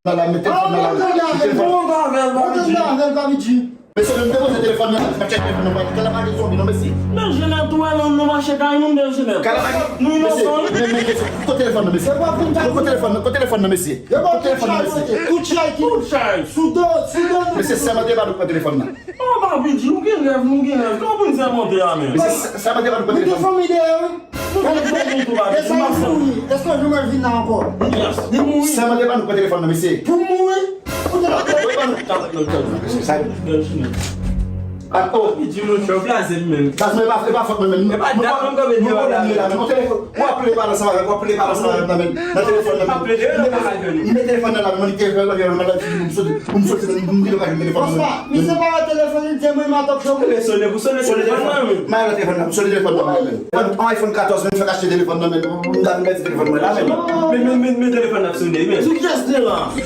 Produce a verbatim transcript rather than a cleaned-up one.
nan la, met telefòn nan la. Met telefòn. Mesye, menm depoze telefòn nan, m ap tcheke telefòn nan, pa kalabake zonbi non, mesye. Nan Jenèv tou, wè, nou mache kay moun nan Jenèv. Kalabake. Nou inosan, wi. Men, men, mesye, kote telefòn nan, mesye? Kote telefòn nan, kote telefòn nan, mesye? Kote telefòn nan, mesye? Tout chay ki sou do, sou do nou. Mesye, sèmante ba nou pran telefòn nan. Oh, Papi G, nou gen rèv, nou gen rèv. Kòman pou n sèmante a menm? Mesye, sèmante ba nou pran telefòn. Nou gen fanmi dèyè, wi. Mezanmi, mouri. Èske Joumèl vin la ankò? Li mouri. Sèmante ba nou pran telefòn nan, mesye. Pou mouri? Pou telefòn nan. Wi, ba nou. Sa, sa. Ah, oh. Li di nou chòf la, se li menm. Sa, se pa, se pa fòt mwen menm. E pa dat mwen kanpe deyò la. Nan telefòn. W ap ple balans ansanm avè m, w ap ple balans ansanm avè m nan men. Nan telefòn nan men. M ap ple deyò la, pa ka jwenn. M met telefòn nan la men, mwen li te fè yon maladi pou m soti, pou m soti, pou m vin pa jwenn telefòn nan men. Misye pa wè telefòn li, di mwen ma tòp chòm. Sonnen pou sonnen telefòn nan men. Ma yon telefòn nan, sonnen telefòn nan men. Yon iPhone katòz men, fèk achte telefòn nan men. M ta vin pèdi telefòn mwen la men. Men, men, men, men telefòn nan sonnen men. Sou kiyès li la?